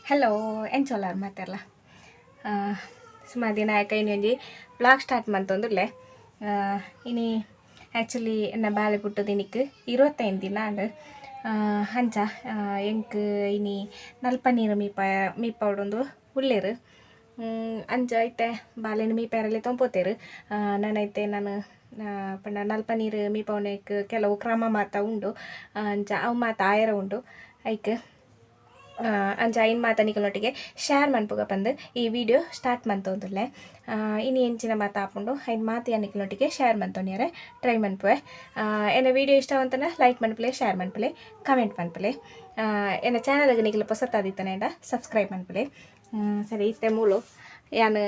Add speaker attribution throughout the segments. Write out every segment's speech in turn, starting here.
Speaker 1: Hello ಎಂಚೊಲ್ಲಾರ್ ಮಾತೆರ್ಲ ಸುಮಾರು ದಿನ ಆಯ್ಕ ಇನಿ ಒಂಜಿ ಬ್ಲಾಗ್ ಸ್ಟಾರ್ಟ್ ಮಂತೊಂದುಲ್ಲೆ. ಇನಿ ಆ್ಯಕ್ಚುಲಿ ಎನ್ನ ಬಾಲೆ ಪುಟ್ಟುದಿನಿಕ್ 25 ದಿನ ಆಂಡ್. ಅಂಚ ಎಂಕ್ ಇನಿ ನಲ್ಪ ನೀರು ಮೀಪ ಮೀಪವೊಡೊಂದು ಉಲ್ಲೆರ್. ಅಂಚ ಇತ್ತೆ ಬಾಲೆನ್ ಮೀಪೆರೆಲೆ ತೊಂಪೋತೆರ್. ನನ ಇತ್ತೆ ನಾನು ಪಂಡ ನಲ್ಪ ನೀರು ಮೀಪವುನೆಕ್ ಕೆಲವು ಕ್ರಮ ಮಾತ ಉಂಡು. ಅಂಚ ಅವು ಮಾತ ಆಯೆರ ಉಂಡು ಐಕ್. ಅಂಚ ಐನ್ ಮಾತ ನಿಕಲ್ನೊಟ್ಟಿಗೆ ಶೇರ್ ಮನ್ಪುಗ ಪಂದ್ ಈ ವಿಡಿಯೋ ಸ್ಟಾರ್ಟ್ ಮಂತೊಂದುಲ್ಲೆ. ಇನಿ ಎಂಚಿನ ಮಾತ ಆಪುಂಡು ಐನ್ ಮಾತ ಯಾನ್ ನಿಕಲ್ನೊಟ್ಟಿಗೆ ಶೇರ್ ಮಂತೊನಿಯರೆ ಟ್ರೈ ಮನ್ಪುವೆ. ಎನ್ನ ವಿಡಿಯೋ ಇಷ್ಟ ಆವಂತನ ಲೈಕ್ ಮನ್ಪುಲೆ, ಶೇರ್ ಮನ್ಪುಲೆ, ಕಮೆಂಟ್ ಮನ್ಪುಲೆ. ಎನ್ನ ಚಾನಲ್ಗ್ ನಿಕಲ್ ಪೊಸತಾದಿತ್ತನೇಂಡ ಸಬ್ಸ್ಕ್ರೈಬ್ ಮನ್ಪುಲೆ. ಸರಿ, ಇತ್ತೆ ಮೂಲು ಯಾನ್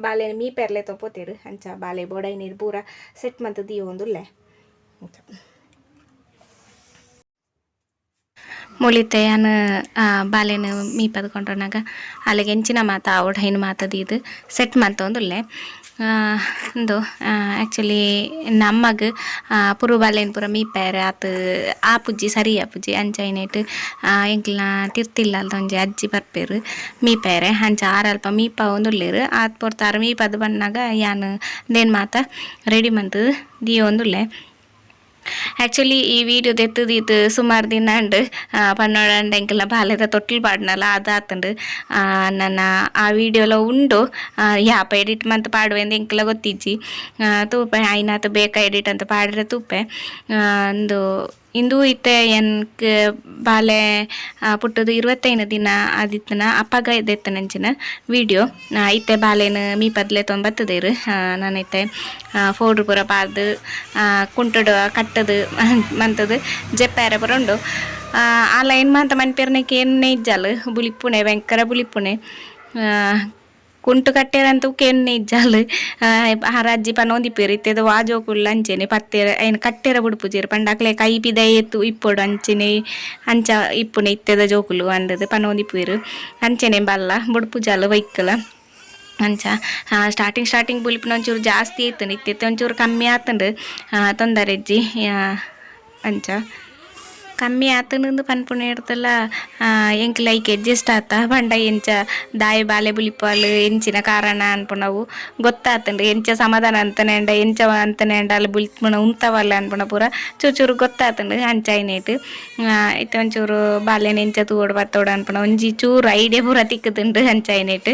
Speaker 1: ಬಾಲೆನ್ ಮೀಪೆರ್ಲೆ ತೊಪೋತೆರ್. ಅಂಚ ಬಾಲೆ ಬೋಡೈ ನೀರು ಪೂರ ಸೆಟ್ ಮಂತ್ ದೀವೊಂದುಲ್ಲೆ. ಮೂಲಿತ್ತೆ ಯಾನ್ ಬಾಲೆನ್ ಮೀಪದ್ ಕೊಂಡ್ರನಗ ಅಲೆಗ್ ಎಂಚಿನ ಮಾತ ಆವೊಡು ಐನ್ ಮಾತ ದೀದ್ ಸೆಟ್ ಮಂತೊಂದುಲ್ಲೆ. ಉಂದು ಆ್ಯಕ್ಚುಲಿ ನಮ್ಮಗ್ ಪುರು ಬಾಲೆನ್ ಪೂರ ಮೀಪೆರೆ ಆತ್ ಆಪುಜಿ, ಸರಿ ಆಪುಜಿ. ಅಂಚ ಐನೇಟ್ ಎಂಕ್ಲ್ನ ತಿರ್ತಿಲ್ಲಲ್ದ ಒಂಜಿ ಅಜ್ಜಿ ಬರ್ಪೆರ್ ಮೀಪೆರೆ. ಅಂಚ ಆರ್ ಅಲ್ಪ ಮೀಪಾವೊಂದುಲ್ಲೆರ್. ಆತ್ ಪೊರ್ತು ಆರ್ ಮೀಪದ್ ಬನ್ನಗ ಯಾನ್ ಉಂದೆನ್ ಮಾತ ರೆಡಿ ಮಂತ್ ದೀವೊಂದುಲ್ಲೆ. ಆ್ಯಕ್ಚುಲಿ ಈ ವಿಡಿಯೋ ದೆತ್ತುದೀತ್ ಸುಮಾರು ದಿನ ಆಂಡ್. ಪನ್ನೊಡಂಡ ಎಂಕಲ್ನ ಬಾಲೆದ ತೊಟ್ಟಿಲ್ ಪಾಡ್ನಲ ಅದಾತುಂಡು. ನನ ಆ ವಿಡಿಯೋಲ ಉಂಡು. ಯಾಪ ಎಡಿಟ್ ಮಂತ್ ಪಾಡುವೆಂದ್ ಎಂಕಲ ಗೊತ್ತಿಜ್ಜಿ. ತೂಪೆ ಆಯ್ನಾತ್ ಬೇಕ ಎಡಿಟ್ ಅಂತ ಪಾಡ್ರೆ ತೂಪೆ. ಉಂದು ಇಂದು ಇತ್ತೆ ಎನ್ಕ್ ಬಾಲೆ ಪುಟ್ಟುದು 25 ದಿನ ಆದಿತ್ತನ ಅಪಗ ದೆತ್ತನಂಚಿನ ವಿಡಿಯೋ. ಇತ್ತೆ ಬಾಲೆನ್ ಮೀಪದ್ಲೆ ತೊಂಬತ್ತದೇರು. ನಾನು ಇತ್ತೆ ಫೋಡ್ರು ಪೂರ ಪಾಡ್ದು ಕುಂಟುಡು ಕಟ್ಟದು ಮಂತದು ಜೆಪ್ಪಾರೆ ಪೂರ ಉಂಡು. ಆ ಲೈನ್ ಮಾತ ಮನ್ಪೆರ್ನೆಕ್ ಎಣ್ಣೆ ಇಜ್ಜಾಲ್ ಬುಲಿಪುಣೆ ಭಯಂಕರ ಬುಲಿಪುಣೆ. ಕುಂಟು ಕಟ್ಟೆರಂತೂ ಕೆನ್ನೆ ಇಜ್ಜಾಲ್. ಅಜ್ಜಿ ಪನೊಂದಿಪ್ಪೆರ್ ಇತ್ತೆದ ವಾ ಜೋಕುಲು ಅಂಚೆನೆ ಪತ್ತೆರ ಐನ್ ಕಟ್ಟೆರ ಬುಡ್ಪುಜೆರ್ ಪಂಡ ಅಕ್ಲೆ ಕೈ ಪಿದಯಿ ಎತ್ತು ಇಪ್ಪೊಡು ಅಂಚೆನೆ ಅಂಚ ಇಪ್ಪುನೆ ಇತ್ತೆದ ಜೋಕುಲು ಅಂದದ್ ಪನೊಂದಿಪ್ಪುವೆರ್. ಅಂಚೆನೆ ಬಲ್ಲ ಬುಡ್ಪುಜಾಲ್ ವೈಕಲ. ಅಂಚ ಸ್ಟಾರ್ಟಿಂಗ್ ಸ್ಟಾರ್ಟಿಂಗ್ ಬುಲಿಪುನ ಒಂಚೂರು ಜಾಸ್ತಿ ಇತ್ತುಂಡು, ಇತ್ತೆ ಒಂಚೂರು ಕಮ್ಮಿ ಆತುಂಡು. ತೊಂದರೆ ಇಜ್ಜಿ. ಅಂಚ ಕಮ್ಮಿ ಆತುಂಡು ಪನ್ಪುನ ಎಂಕ್ ಲೈಕ್ ಅಡ್ಜಸ್ಟ್ ಆತ. ಪಂಡ ಎಂಚ ದಾಯೆ ಬಾಲೆ ಬುಲಿಪಾಲ್ ಎಂಚಿನ ಕಾರಣ ಅನ್ಪುನವು ಗೊತ್ತಾತುಂಡು. ಎಂಚ ಸಮಾಧಾನ ಅಂತನೇಂಡ ಎಂಚ ಅಂತನೇಂಡ ಅಲ್ಲಿ ಬುಲಿಪುನ ಉಂತವಲ್ಲ ಅನ್ಪುನ ಪೂರ ಚೂರು ಚೂರು ಗೊತ್ತಾತುಂಡು. ಅಂಚ ಐನೇಟ್ ಇತ್ತೆ ಒಂಚೂರು ಬಾಲೆನ್ ಎಂಚ ತೂವೊಡು ಬತ್ತೋಡು ಅನ್ಪುನ ಒಂಜಿ ಚೂರು ಐಡಿಯಾ ಪೂರ ತಿಕ್ಕುದುಂಡು. ಅಂಚ ಐನೇಟ್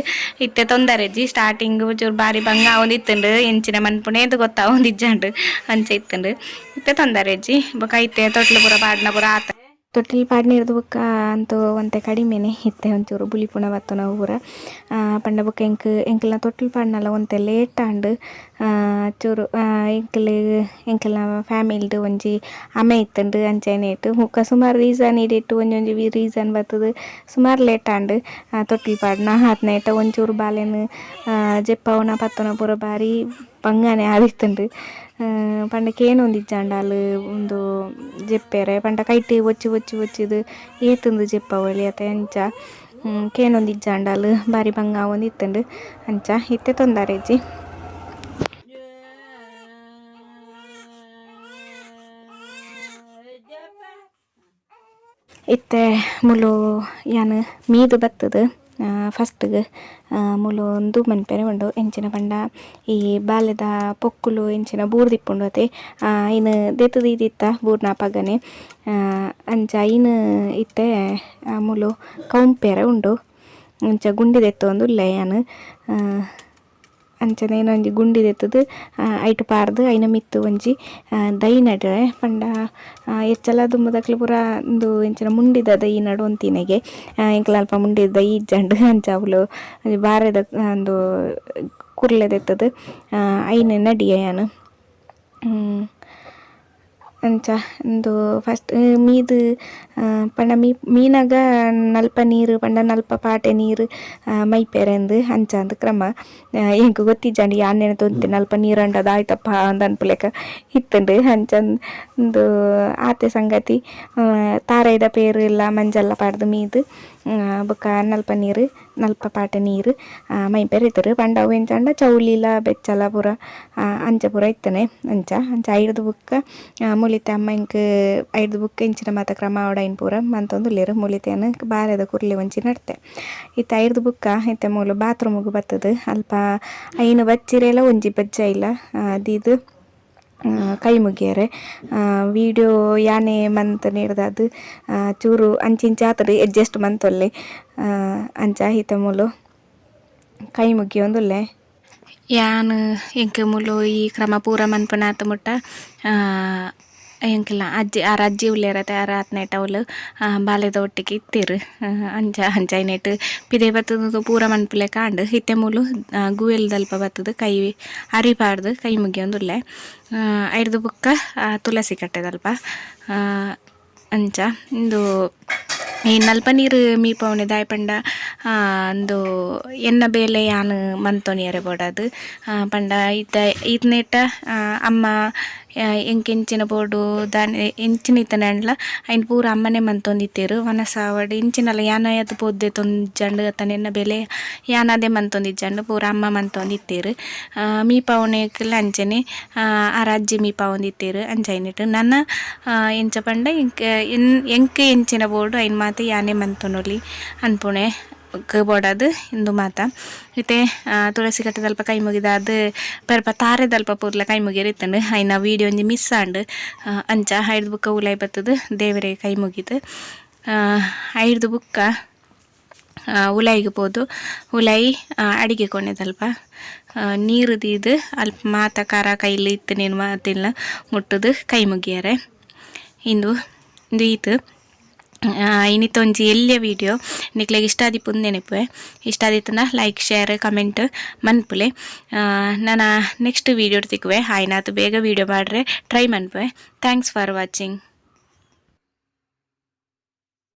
Speaker 1: ಇತ್ತೆ ತೊಂದರೆ ಇಜ್ಜಿ. ಸ್ಟಾರ್ಟಿಂಗ್ ಚೂರು ಬಾರಿ ಬಂಗ ಆವೊಂದಿತ್ತುಂಡು, ಎಂಚಿನ ಮನ್ಪುನೇಂದ್ ಗೊತ್ತಾವೊಂದಿಜ್ಜಾಂಡ್ ಅಂಚ ಇತ್ತುಂಡು. ಇತ್ತೆ ತೊಂದರೆ ಇಜ್ಜಿ. ಬೊಕ ಇತ್ತೆ ತೊಟ್ಲು ಪೂರ ಪಾಡ್ನ ಪೂರ ಆತ. ತೊಟ್ಟಿಲ್ ಪಾಡ್ನಿರ್ದ್ ಬೊಕ್ಕ ಅಂತೂ ಒಂತೆ ಕಡಿಮೆನೆ ಇತ್ತೆ ಒಂಚೂರು ಬುಲಿಪುನ ಬತ್ತುನ ಪೂರ. ಪಂಡ ಬೊಕ್ಕ ಎಂಕ್ ಎಂಕಲ್ನ ತೊಟ್ಟಿಲ್ ಪಾಡ್ನಲ ಒಂತೆ ಲೇಟ್ ಆಂಡ್. ಚೂರು ಎಂಕಲ್ ಎಂಕಲ್ನ ಫ್ಯಾಮಿಲಿಡ್ ಒಂಜಿ ಅಮೆ ಇತ್ತುಂಡು. ಅಂಚೆನೇಟ್ ಬೊಕ್ಕ ಸುಮಾರು ರೀಸನ್ ಇಡಿಟ್ ಒಂಜೊಂಜಿ ರೀಸನ್ ಬತ್ತುದು ಸುಮಾರು ಲೇಟ್ ಆಂಡ್ ತೊಟ್ಟಿಲ್ ಪಾಡ್ನ. ಆತ್ನೇಟ ಒಂಚೂರು ಬಾಲೆನ್ ಜೆಪ್ಪವುನ ಪತ್ತುನ ಪೂರ ಬಾರಿ ಬಂಗನೆ ಆದಿತ್ತುಂಡು. ಪಂಡ ಕೇನೊಂದಿಜ್ಜಾಂಡ ಅಲ್ ಉಂದು ಜೆಪ್ಪೆರೆ ಪಂಡ ಕೈಟ್ ಒಚ್ಚಿ ಒಚ್ಚಿ ಒಚ್ಚಿದ್ ಏತುಂದು ಜೆಪ್ಪವೊಲಿ ಅತೆ. ಅಂಚ ಕೇನೊಂದಿಜ್ಜಾಂಡ ಅಲ್ ಬಾರಿ ಬಂಗ ಆವೊಂದಿತ್ತುಂಡು. ಅಂಚ ಇತ್ತೆ ತೊಂದರೆ ಇಜ್ಜಿ. ಇತ್ತೆ ಮುಲು ಯಾನ್ ಮೀದ್ ಬತ್ತುದು ಫಸ್ಟ್ಗ್ ಮುಲು ಉಂದು ಮನ್ಪೆರೆ ಉಂಡು. ಎಂಚಿನ ಪಂಡ ಈ ಬಾಲೆದ ಪೊಕ್ಕುಲು ಎಂಚಿನ ಬೂರ್ದಿಪ್ಪುಂಡು ಅತೆ ಐನ್ ದೆತ್ತ್ ದೀದಿತ್ತ ಬೂರ್ನ ಅಪಗನೆ. ಅಂಚ ಐನ್ ಇತ್ತೆ ಮುಲು ಕೌಂಪೆರೆ ಉಂಡು. ಅಂಚ ಗುಂಡಿ ದೆತ್ತೊಂದುಲ್ಲೆ ಯಾನ್. ಅಂಚನೆ ಒಂಜಿ ಗುಂಡಿ ದೆತ್ತುದು ಐಟ್ ಪಾಡ್ದ್ ಐನ ಮಿತ್ತ್ ಒಂಜಿ ದೈ ನಡ್ರೆ. ಪಂಡ ಎಚ್ಚಲ ದುಂಬುದಕ್ಲು ಪೂರ ಉಂದು ಎಂಚಿನ ಮುಂಡಿದ ದೈ ನಡುವಂತಿನೆಗೆ. ಎಂಕ್ಲ ಅಲ್ಪ ಮುಂಡಿದ ದೈ ಇಜ್ಜಂಡ್. ಅಂಚ ಅವುಲು ಒಂಜಿ ಬಾರೆದ ಉಂದು ಕುರ್ಲೆ ದೆತ್ತುದು ಐನ್ ನಡಿಯೆ ಯಾನ್. ಅಂಚ ಉಂದು ಫಸ್ಟ್ ಮೀದ್ ಪಂಡ ಮೀನಾಗ ನಲ್ಪ ನೀರು ಪಂಡ ನಲ್ಪ ಪಾಟೆ ನೀರು ಮೈಪೆರೆಂದ್ ಅಂಚಾಂದ್ ಕ್ರಮ. ಎಂಕ್ ಗೊತ್ತಿಜ್ಜಾಂಡ್ ಯಾನ್ ನೆನತೊಂತೆ ನಲ್ಪ ನೀರಂಡ ದಾಯ್ತಪ್ಪ ಅಂದ್ ಅನ್ಪುಲೆಕ ಇತ್ತುಂಡು. ಅಂಚ ಉಂದು ಆತೆ ಸಂಗತಿ. ತಾರಾಯಿದ ಪೇರ್ ಇಲ್ಲ ಮಂಜಲ್ಲ ಪಾಡ್ದ್ ಮೀದ್ ಬೊಕ್ಕ ನಲ್ಪ ನೀರು ನಲ್ಪ ಪಾಟೆ ನೀರು ಮೈಪೆರೆ ಇತ್ತುರು. ಪಂಡ ಅವು ಎಂಚಾಂಡ ಚೌಲಿಲ ಬೆಚ್ಚಲ ಪೂರ ಅಂಚ ಪೂರ ಇತ್ತನೆ. ಅಂಚ ಅಂಚ ಐಡ್ದ್ ಬೊಕ್ಕ ಮುಲಿತ್ತೆ ಮೂಲಿತೆ ಅಮ್ಮ ಎಂಕ್ ಐಡ್ದ್ ಬುಕ್ಕ ಇಂಚಿನ ಮಾತ ಕ್ರಮ ಆವೊಡಾಯಿನ ಪೂರ ಮಂತೊಂದುಲ್ಲೆರ್. ಮೂಲಿತೆ ಯಾನ್ ಬಾರೆದ ಕುರ್ಲೆ ಒಂಜಿ ನಡ್ತೆ. ಇತ್ತೆ ಐಡ್ದ್ ಬುಕ್ಕ ಇತ್ತೆ ಮೂಲು ಬಾತ್ರೂಮುಗು ಬತ್ತುದು ಅಲ್ಪ ಐನ್ ಬಚ್ಚಿರೆಲ ಒಂಜಿ ಬಜ್ಜೈಲ ದೀದ್ ಕೈ ಮುಗಿಯೆರೆ. ವೀಡಿಯೋ ಯಾನೆ ಮಂತ್ ನೇರ್ದಾದ್ ಚೂರು ಅಂಚಿ ಇಂಚ ಆತುಂಡು, ಅಡ್ಜಸ್ಟ್ ಮಂತೊಲ್ಲೆ. ಅಂಚ ಇತ್ತೆ ಮೂಲು ಕೈ ಮುಗಿಯೊಂದುಲ್ಲೆ. ಯಾನ್ ಎಂಕ್ ಮೂಲು ಈ ಕ್ರಮ ಪೂರ ಮನ್ಪುನಾತ್ ಮುಟ್ಟ ಎಂಕಲ್ನ ಅಜ್ಜಿ, ಆರ್ ಅಜ್ಜಿ ಉಲ್ಲೆರತೆ, ಆರ್ ಆತ್ನೇಟ ಅವ್ಲು ಬಾಲೆದ ಒಟ್ಟಿಗೆ ಇತ್ತೆರ್. ಅಂಚ ಅಂಚ ಐನೆಟ್ ಪಿದಯಿ ಬತ್ತುದು ಪೂರ ಮನ್ಪುಲೆಕ ಆಂಡ್. ಇತ್ತೆ ಮೂಲು ಗುವೆಲ್ದಲ್ಪ ಬತ್ತುದು ಕೈ ಅರಿ ಪಾಡ್ದು ಕೈ ಮುಗಿಯೊಂದುಲ್ಲೆ. ಐಡ್ದ್ ಬುಕ್ಕ ತುಳಸಿ ಕಟ್ಟೆದಲ್ಪ. ಅಂಚ ಇಂದು ಈ ನಲ್ಪ ನೀರು ಮೀಪವುನೆ ದಾಯೆ ಪಂಡ ಉಂದು ಎನ್ನ ಬೇಲೆ ಯಾನ್ ಮಂತೊನಿಯೆರೆ ಬೋಡಾದ್. ಪಂಡ ಇತ್ತೆ ಈತ್ನೇಟ ಅಮ್ಮ ಎಂಕ್ ಎಂಚಿನ ಬೋಡು, ದಾನೆ ಎಂಚಿನ ಇತ್ತ್ಂಡಲ ಐನ್ ಪೂರ ಅಮ್ಮನೆ ಮಂತೊಂದಿತ್ತೆರ್. ವನಸ್ ಆವಡ್ ಎಂಚಿನಲ ಯಾನ್ ಆತ್ ಪೋದು ದೆತ್ತೊಂದಿಜ್ಜಂಡ್ ಅತ್ತಂಡ ಎನ್ನ ಬೇಲೆ ಯಾನ್ ಅದೇ ಮಂತೊಂದಿಜ್ಜಂಡ್, ಪೂರ ಅಮ್ಮ ಮಂತೊಂದಿತ್ತೆರ್. ಮೀಪಾವುನೆಕ್ಲ ಅಂಚನೆ ಆರ್ ಅಜ್ಜಿ ಮೀಪಾವೊಂದಿತ್ತೆರ್. ಅಂಚ ಐನೆಟ್ ನನ ಎಂಚ ಪಂಡ ಎಂಕ್ ಎಂಕ್ ಎಂಚಿನ ಬೋಡು ಐನ್ ಮಾತ ಯಾನೆ ಮಂತೊನೊಲಿ ಅನ್ಪುಣೆ ಬೋಡಾದ್ ಇಂದು ಮಾತ. ಇತ್ತೆ ತುಳಸಿ ಕಟ್ಟೆದಲ್ಪ ಕೈ ಮುಗಿದಾದ್ ಪೆರ್ಪ ತಾರೆದಲ್ಪ ಪೂರ್ಲ ಕೈ ಮುಗಿಯೆರೆ ಇತ್ತುಂಡು. ಐನ ವೀಡಿಯೋ ಒಂಜಿ ಮಿಸ್ ಆಂಡ್. ಅಂಚ ಐಡ್ದ್ ಬುಕ್ಕ ಉಲಾಯಿ ಬತ್ತುದು ದೇವೆರೆ ಕೈ ಮುಗಿದು ಐಡ್ದ್ ಬುಕ್ಕ ಉಲಾಯಿಗ್ ಪೋದು ಉಲಾಯಿ ಅಡಿಗೆ ಕೋಣೆದಲ್ಪ ನೀರು ದೀದ್ ಅಲ್ಪ ಮಾತ ಕರ ಕೈಲಿ ಇತ್ತಿನೇನು ಮಾತಿಲ್ಲ ಮುಟ್ಟುದು ಕೈ ಮುಗಿಯರೆ. ಇಂದು ಇಂದು ಈತ್ ಇನಿತ ಒಂಜಿ ಎಲ್ಯ ವೀಡಿಯೋ. ನಿಕ್ಲೆಗ್ ಇಷ್ಟ ಆದಿಪ್ಪುಂದು ನೆನಪುವೆ. ಇಷ್ಟ ಆದಿತ್ತುಂಡ ಲೈಕ್, ಶೇರ್, ಕಮೆಂಟ್ ಮನ್ಪುಲೆ. ನನ ನೆಕ್ಸ್ಟ್ ವೀಡಿಯೋ ತಿಕ್ಕುವೆ. ಆಯ್ನಾತ್ ಬೇಗ ವೀಡಿಯೋ ಮಾಡ್ರೆ ಟ್ರೈ ಮನ್ಪುವೆ. Thanks for watching.